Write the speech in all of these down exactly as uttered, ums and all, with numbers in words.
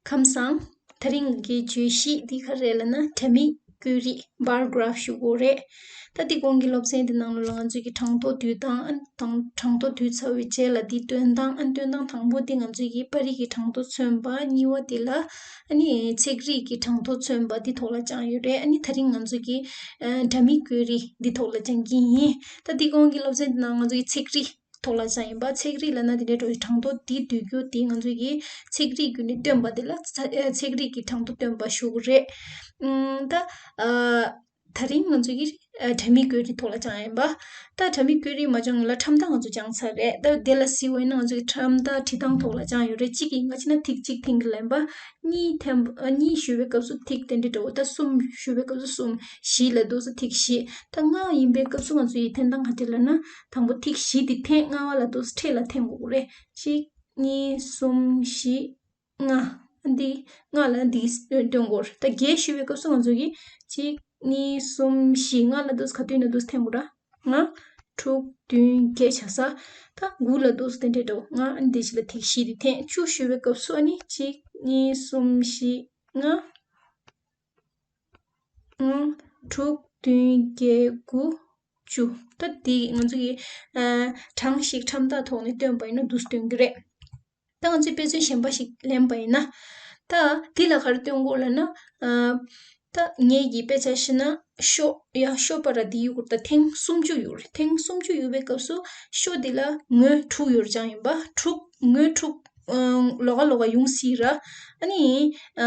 ཁམས་བཟང་། དེ་རིང་གི་བརྗོད་གཞི་འདི་ག་རེ་རེད་ལབ་ན། དྲ་མིག་བཀོད་རིས་bar graph ཞུ་དགོས་རེད། ད་འདི་གོང་གི་སློབ་ཚན་འདི་ནང་ལོགས་ལ་ང་ཚོས་ཀྱི་གྲངས་ཐོ་བསྡུས་སྟངས། ཨ་ནི་དང་གྲངས་ཐོ་བསྡུས་ཚར་བའི་རྗེས་ལ་འདི་སྟོན་སྟངས། ཨ་ནི་སྟོན་སྟངས་དང་པོ་འདི་ང་ཚོས་ཀྱི་པར་རིས་ཀྱི་གྲངས་ཐོ་མཚོན་པ། གཉིས་པ་འདི་ལ་ཨ་ནི་ཚིག་རིས་ཀྱི་གྲངས་ཐོ་མཚོན་པ་འདི་ཐོག་ལ་སྦྱངས་ཡོད་རེད། ཨ་ནི་དེ་རིང་ང་ཚོས་ཀྱི་ཨ་དྲ་མིག་བཀོད་རིས་འདི་ཐོག་ལ་སྦྱང་གི་ཡིན། ད་འདི་གོང་གི་སློབ་ཚན་འདི་ནང་ང་ཚོས་ཀྱི་ཚིག་རིས་ཐོག་ལ་སྦྱངས་ཡིན་པ། ཚིག་རིས་ལབ་ན་དེ་འདྲའི་འགྲོ་བའི་གྲངས་ཐོ་འདི་བསྡུ་རྒྱུ་དེ་ང་ཚོས་ཀྱི་ཚིག་རིས་བརྒྱུད་ནས་སྟོན་པ་དེ་ལ་ཚ་ཚིག་རིས་ཀྱི་གྲངས་ཐོ་སྟོན་པ་ཞུ་གི་རེད། ཨུམ། ད་ཨ་དེ་རིང་ང་ཚོས་ཀྱི་ཨ་དྲ་མིག་བཀོད་རིས་ཐོག་ལ་སྦྱངས་ཡིན་པ། ད་དྲ་མིག་བཀོད་རིས་མ་སྦྱངས་སྔོན་ལ་ཁྲམ་ཐག་ང་ཚོ་སྦྱངས་ཚར་རེད། ད་དེ་ལ་གཟིགས་པ་ཡིན་ན་ང་ཚོས་ཀྱི་ཁྲམ་ཐག་འབྲི་སྟངས་ཐོག་ལ་སྦྱངས་ཡོད་རེད། གཅིག་གི་ང་ཕྱིན་ན་ཐིག་གཅིག་འཐེན་གྱི་ལན་པ། གཉིས་འཐེན་པ། གཉིས་ཞུ་བའི་སྐབས་སུ་ཐིག་དེ་འདྲ་འདྲ་བོ། ད་གསུམ་ཞུ་བའི་སྐབས་སུ་གསུམ། བཞི་ལ་འདུག་སེ་ཐིག་བཞི། ད་ལྔ་ཡིན་པའི་སྐབས་སུ་ང་ཚོ་ཡི་འཐེན་སྟངས་ག་འདྲ་ལབ་ན། དང་པོ་ཐིག་བཞི་དེ་འཐེན། ལྔ་པ་ལ་འདུག་སེ་འཕྲེད་ལ་འཐེན་དགོས་རེད། གཅིག་གཉིས། གསུམ། བཞི། ལྔ། འདི་ལྔ་ལ་འདི་སྟོན་དགོས། ད་བརྒྱད་ཞུ་བའི་སྐབས་སུ་ང་ཚོ་གིས་གཅིག་གཉིས། གསུམ། བཞི། ལྔ་ལ་འདུག་སེ་ག་དུས་ན་འདུག་སེ་འཐེན་དགོས་ར། ལྔ། དྲུག་བདུན། བརྒྱད་བྱས། ད་དགུ་ལ་འདུག་སེ་དེ་འདྲ་འདྲ་བོ། ལྔ། ཨ་ནི་དེ་བཞི་ལ་ཐིག་བཞི་དེ་འཐེན། བཅུ་ཞུ་བའི་སྐབས་སུ་ཨ་ནི་གཅིག་གཉིས། གསུམ། བཞི། ལྔ། ལྔ། དྲུག་བདུན། བརྒྱད། དགུ། བཅུ། ད་འདི་ང་ཚོ་གིས་ཨ་གྲངས་ཤིག་ཁྲམ་ཐག་ཐོག་ནས་སྟོན་པ་ཡིན་ན་འདུག་སེ་སྟོན་གྱི་རེད། ད་ང་ཚོས་དཔེ་མཚོན་གཞན་པ་ཞིག་ལེན་པ་ཡིན་ན། ད་འདི་ལ་ག་རེ་སྟོན་དགོས་ལབ་ན། ཨ་ད་ངེད་ཀྱིས་དཔེ་ཆ་བཞག་ན་ཤོ་ཡ་ཤོ་པ་ར་འདི་ཡོད་དགོས། ད་ཐེངས་སུམ་ཅུ་ཡོད་རེད། ཐེངས་སུམ་ཅུ་ཡོད་པའི་སྐབས་སུ་ཤོ་འདི་ལ་ངོས་དྲུག་ཡོད་རེད་སྦྱངས་ཡིན་པ། དྲུག་ངོས་དྲུག་ཨ་ལོགས་ཀ་ལོགས་ཀ་ཡོང་སྲིད་ར། ཨ་ནི་ཨ་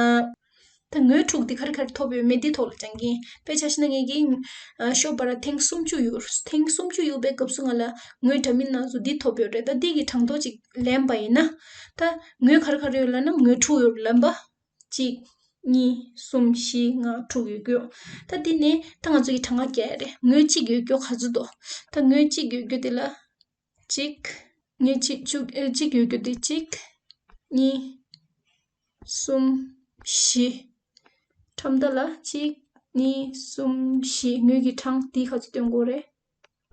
ད་ངོས་དྲུག་འདི་ག་རེ་ག་རེ་ཐོབ་ཡོད་མེད་འདི་ཐོག་ལ་སྦྱང་གི་ཡིན། དཔེ་ཆ་བཞག་ན་ངེད་ཀྱིས་ཨ་ཤོ་པ་ར་ཐེངས་སུམ་ཅུ་ཡོད། ཐེངས་སུམ་ཅུ་ཡོད་པའི་སྐབས་སུ་ང་ལ་ངོས་འདྲ་མིན་སྣ་ཚོགས་འདི་ཐོབ་ཡོད་རེད། ད་འདི་གི་གྲངས་ཐོ་ཅིག་ལེན་པ་ཡིན་ན། ད་ངོས་ག་རེ་ག་རེ་ཡོད་ལབ་ན་ངོས་དྲུག་ཡོད་ལབ་པ། གཅིག་གཉིས། གསུམ། བཞི། ལྔ། དྲུག་ཡོད་རྒྱུ། ད་འདི་ནས་ད་ང་ཚོ་གི་གྲངས་ཀ་རྒྱག་ཡ་རེད། ངོས་གཅིག་ཡོད་རྒྱུ་ག་ཚོད་འདུག་ད་ངོས་གཅིག་ཡོད་རྒྱུ་དེ་ལ། གཅིག་ངོས་གཅིག་བཅུ། ཨེ། གཅིག་ཡོད་རྒྱུ་དེ་གཅིག་གཉིས། གསུམ། བཞི། ཁྲམ་ཐག་ལ་གཅིག་གཉིས། གསུམ། བཞི། ངོས་ཀྱི་གྲངས་འདི་ག་ཚོད་སྟོན་དགོས་རེད།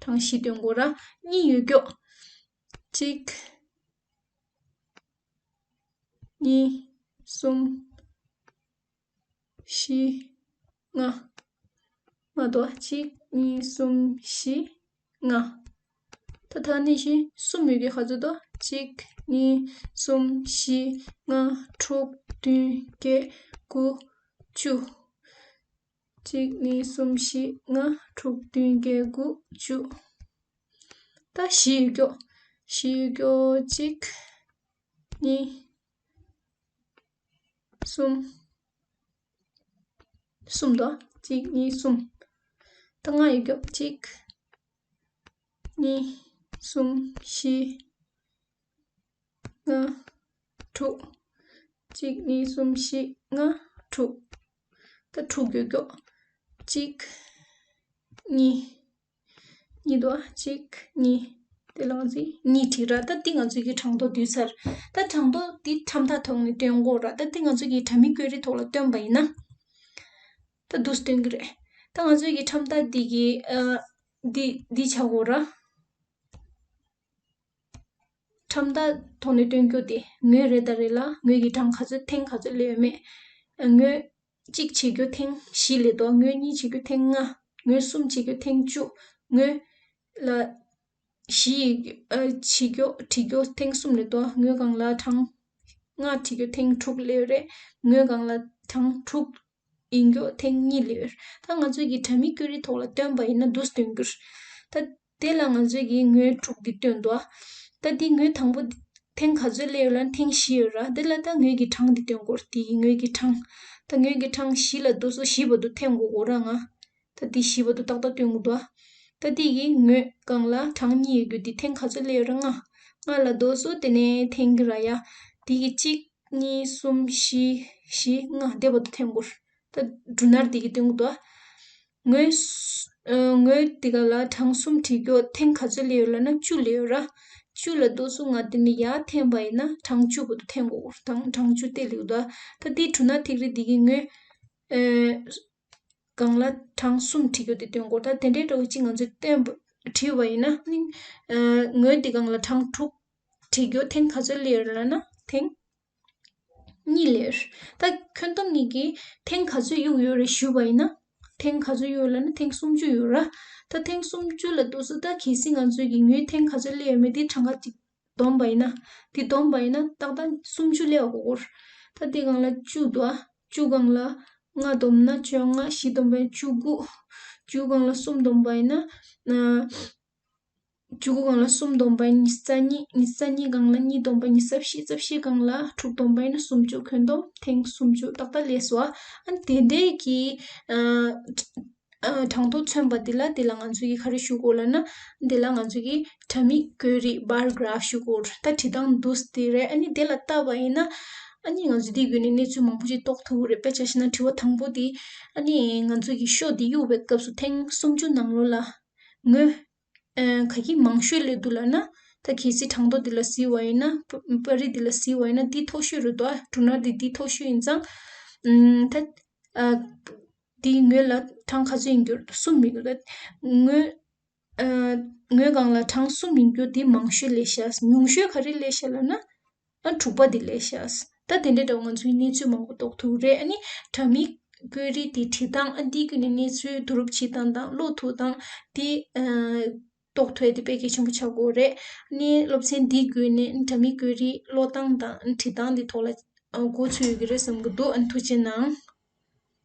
གྲངས་བཞི་སྟོན་དགོས་ར། གཉིས་ཡོད་རྒྱུ། གཅིག་གཉིས། གསུམ། བཞི། ལྔ། ལྔ་དོ། གཅིག་གཉིས། གསུམ། བཞི། ལྔ། ད་ད་ནི་བཞི། གསུམ་ཡོད་རྒྱུ་ག་ཚོད་དོ། གཅིག་གཉིས། གསུམ། བཞི། ལྔ། དྲུག་བདུན། བརྒྱད། དགུ། བཅུ། གཅིག་གཉིས། གསུམ། བཞི། ལྔ། དྲུག་བདུན། བརྒྱད། དགུ། བཅུ། ད་བཞི་ཡོད་རྒྱུ། བཞི་ཡོད་རྒྱུ། གཅིག་གཉིས། གསུམ། གསུམ་དོ། གཅིག་གཉིས། གསུམ། ད་ལྔ་ཡོད་རྒྱུ། གཅིག་གཉིས། གསུམ། བཞི། ལྔ། དྲུག་གཅིག་གཉིས། གསུམ། བཞི། ལྔ། དྲུག་ད་དྲུག་ཡོད་རྒྱུ། གཅིག་གཉིས། གཉིས་དོ། གཅིག་གཉིས། དེ་ལ་ང་ཚོས་གཉིས་བྲིས་ར། ད་འདི་ང་ཚོས་ཀྱི་གྲངས་ཐོ་བསྡུས་ཚར། ད་གྲངས་ཐོ་འདི་ཁྲམ་ཐག་ཐོག་ནས་སྟོན་དགོས་ར། ད་འདི་ང་ཚོས་ཀྱི་དྲ་མིག་བཀོད་རིས་ཐོག་ལ་སྟོན་པ་ཡིན་ན། ད་འདུག་སྟོན་གྱི་རེད། ད་ང་ཚོས་ཀྱི་ཁྲམ་ཐག་འདི་གི་ཨ་འདི་འདི་བྱ་དགོས་ར། ཁྲམ་ཐག་ཐོག་ནས་སྟོན་རྒྱུ་དེ་ངོས་རེ་དང་རེ་ལ་ངོས་ཀྱི་གྲངས་ག་ཚོད་ཐེངས་ག་ཚོད་སླེབས་ཡོད་མེད། ངོས་གཅིག་བྱེད་རྒྱུ་ཐེངས་བཞི་སླེབས་འདུག་ངོས་གཉིས་བྱེད་རྒྱུ་ཐེངས་ལྔ། ངོས་གསུམ་བྱེད་རྒྱུ་ཐེངས་བཅུ། ངོས་ལ་བཞི་ཡི་ཨ་བྱེད་རྒྱུ་བྲི་རྒྱུ་ཐེངས་གསུམ་སླེབས་འདུག་ངོས་སྒང་ལ་གྲངས་ལྔ་བྲི་རྒྱུ་ཐེངས་དྲུག་སླེབས་རེད། ངོས་སྒང་ལ་གྲངས་དྲུག་ཡིན་རྒྱུ་ཐེངས་གཉིས་སླེབས་ཡོད། ད་ང་ཚོས་ཀྱི་དྲ་མིག་བཀོད་རིས་ཐོག་ལ་སྟོན་པ་ཡིན་ན་འདུག་སྟོན་རྒྱུ། ད་དེ་ལ་ང་ཚོས་ཀྱི་ངོས་དྲུག་འདི་སྟོན་འདུག་ད་འདི་ངོས་དང་པོ་ཐེངས་ག་ཚོད་སླེབས་ཡོད་ལབ་ན་ཐེངས་བཞི་ཡོད་ར། དེ་ལ་ད་ངོས་ཀྱི་གྲངས་འདི་སྟོན་དགོས་རེད། དེ་ཡི་ངོས་ཀྱི་གྲངས། ད་ངོས་ཀྱི་གྲངས་བཞི་ལ་འདུག་སོ་བཞི་བར་དུ་འཐེན་དགོས་དགོས་ར་ང་། ད་འདི་བཞི་བར་དུ་ཏག་ཏག་སྟོན་དགོས་འདུག་ད་འདི་ཡི་ངོས་སྒང་ལ་གྲངས་གཉིས་ཡོད་རྒྱུ་འདི་ཐེངས་ག་ཚོད་སླེབས་ཡོད་ར། ལྔ། ལྔ་ལ་འདུག་སོ་དེ་ནས་འཐེན་གྱི་ར་ཡ། འདི་གི་གཅིག་གཉིས། གསུམ། བཞི། བཞི། ལྔ། དེ་བར་དུ་འཐེན་དགོས། ད་འབྲུ་ནར་དེ་གི་སྟེང་དུ། ངོས་སུ་ཨ་ངོས་དེ་ག་ལ་གྲངས་གསུམ་བྲིས་རྒྱུ་ཐེངས་ག་ཚོད་སླེབས་ཡོད་ལབ་ན་བཅུ་སླེབས་ཡོད་ར། བཅུ་ལ་འདུག་སོ་ང་དེ་ནས་ཡར་འཐེན་པ་ཡིན་ན་གྲངས་བཅུ་བར་དུ་འཐེན་དགོས། གྲངས་གྲངས་བཅུ་དེ་སླེབས་འདུག་ད་དེ་འབྲུ་ནར་ཐིག་རིས་དེ་གི་ངོས་ཨ་སྒང་ལ་གྲངས་གསུམ་བྲིས་རྒྱུ་དེ་སྟོན་དགོས། ད་དེ་འདྲའི་འདྲ་བོ་གཅིག་ང་ཚོས་སྟོན་པ་བྲིས་པ་ཡིན་ན་ནི་ཨ་ངོས་དེ་སྒང་ལ་གྲངས་དྲུག་བྲིས་རྒྱུ་ཐེངས་ག་ཚོད་སླེབས་ཡོད་ལབ་ན་ཐེངས་ གཉིས་ལས། ད་ཁྱོན་བསྡོམས་གཉིས་ཀྱིས་ཐེངས་ག་ཚོད་གཡུག་ཡོད་རེད་ཞུས་པ་ཡིན་ན། ཐེངས་ག་ཚོད་གཡུག་ལབ་ན་ཐེངས་སུམ་ཅུ་ཡོད་ར། ད་ཐེངས་སུམ་ཅུ་ལ་ལྟོས་སོ། ད་གལ་སྲིད་ང་ཚོས་ཀྱི་ངོས་ཐེངས་ག་ཚོད་སླེབས་ཡོད་མེད་དེ་གྲངས་ཀ་གཅིག་བསྡོམས་པ་ཡིན་ན། དེ་བསྡོམས་པ་ཡིན་ན་ཏག་ཏག་སུམ་ཅུ་སླེབས་པ་གོ་གོ། ད་དེ་སྒང་ལ་བཅུ་འདུག་ཨ། བཅུ་སྒང་ལ་ལྔ་བསྡོམས་ན་བཅོ་ལྔ། བཞི་བསྡོམས་པ་ཡིན་བཅུ་དགུ། བཅུ་སྒང་ལ་གསུམ་བསྡོམས་པ་ཡིན་ན། བཅུ་དགུ་སྒང་ལ་གསུམ་བསྡོམས་པ་ཡིན་ཉི་ཤུ་རྩ་གཉིས། ཉི་ཤུ་རྩ་གཉིས་སྒང་ལ་གཉིས་བསྡོམས་པ་ཉི་ཤུ་རྩ་བཞི། རྩ་བཞི་སྒང་ལ་དྲུག་བསྡོམས་པ་ཡིན་ན་སུམ་ཅུ། ཁྱོན་བསྡོམས་ཐེངས་སུམ་ཅུ་ཏག་ཏག་སླེབས་སོང་ཨ། ཨ་ནི་དེ་འདྲའི་གི་ཨ་ཨ་གྲངས་ཐོ་མཚོན་པ་འདི་ལ་འདི་ལ་ང་ཚོ་གིས་ག་རེ་ཞུ་དགོས་ལབ་ན། འདི་ལ་ང་ཚོ་གིས་དྲ་མིག་བཀོད་རིས་bar graph ཞུ་དགོས། ད་བྲིས་སྟངས་འདུག་སེ་རེད། ཨ་ནི་དེ་ལ་བལྟས་པ་ཡིན་ན་ཨ་ནི་ང་ཚོ་འདིའི་བརྒྱུད་ནས་གནས་ཚུལ་མང་པོ་ཞིག་རྟོགས་ཐུབ་ཀྱི་རེད། དཔེ་ཆ་བཞག་ན་དྲི་བ་དང་པོ་འདི་ཨ་ནི་ང་ཚོ་གིས་ཤོག་འདི་གཡུག་པའི་སྐབས་སུ་ཐེངས་སུམ་ཅུ་ནང་ལོགས་ལ་ངོས་ཨ་ག་གི་མང་ཤོས་སླེབས་འདུག་ལབ་ན། ད་གལ་སྲིད་གྲངས་ཐོ་འདི་ལ་གཟིགས་པ་ཡིན་ན། པ་པར་རིས་འདི་ལ་གཟིགས་པ་ཡིན་ན་འདི་མཐོ་ཤོས་རེད་འདུག་ཨ། འབྲུ་ནག་འདི་འདི་མཐོ་ཤོས་ཡིན་ཙང་། ཨམ་ད་ཨ་འདིའི་ངོས་ལ་གྲངས་ག་ཚོད་ཡིན་རྒྱུ་གསུམ་ཡིན་རྒྱུ། ད་ངོས་ཨ་ངོས་སྒང་ལ་གྲངས་གསུམ་ཡིན་རྒྱུ་འདི་མང་ཤོས་སླེབས་ཤག་ཉུང་ཤོས་ག་རེ་སླེབས་ཤག་ལབ་ན། ཨ་དྲུག་པ་འདི་ལས་ཤག་ད་དེ་འདྲའི་འདྲ་བོ་ང་ཚོས་གནས་ཚུལ་མང་པོ་རྟོགས་ཐུབ་རེད། ཨ་ནི་དྲ་མིག་བཀོད་རིས་དེ་བྲིས་སྟངས་ཨ་འདི་བརྒྱུད་ནས་གནས་ཚུལ་བསྡུ་རུབ་བྱེད་སྟངས་དང་ཀློག་ཐུབ་སྟངས་དེ་ཨ་རྟོགས་ཐུབ་ཡ་དེ་དཔེ་གལ་ཆེན་པོ་ཆགས་ཀྱི་ཡོད་རེད། ཨ་ནི་སློབ་ཚན་འདི་བརྒྱུད་ནས་དྲ་མིག་བཀོད་རིས་ཀློག་སྟངས་དང་བྲིས་སྟངས་དེ་ཐོག་ལ་ཨ་མགོ་ཚོས་ཡོད་ཀྱི་རེད་བསམ་གྱི་འདུག་ཨ་ནི་ཐུགས་རྗེ་གནང་།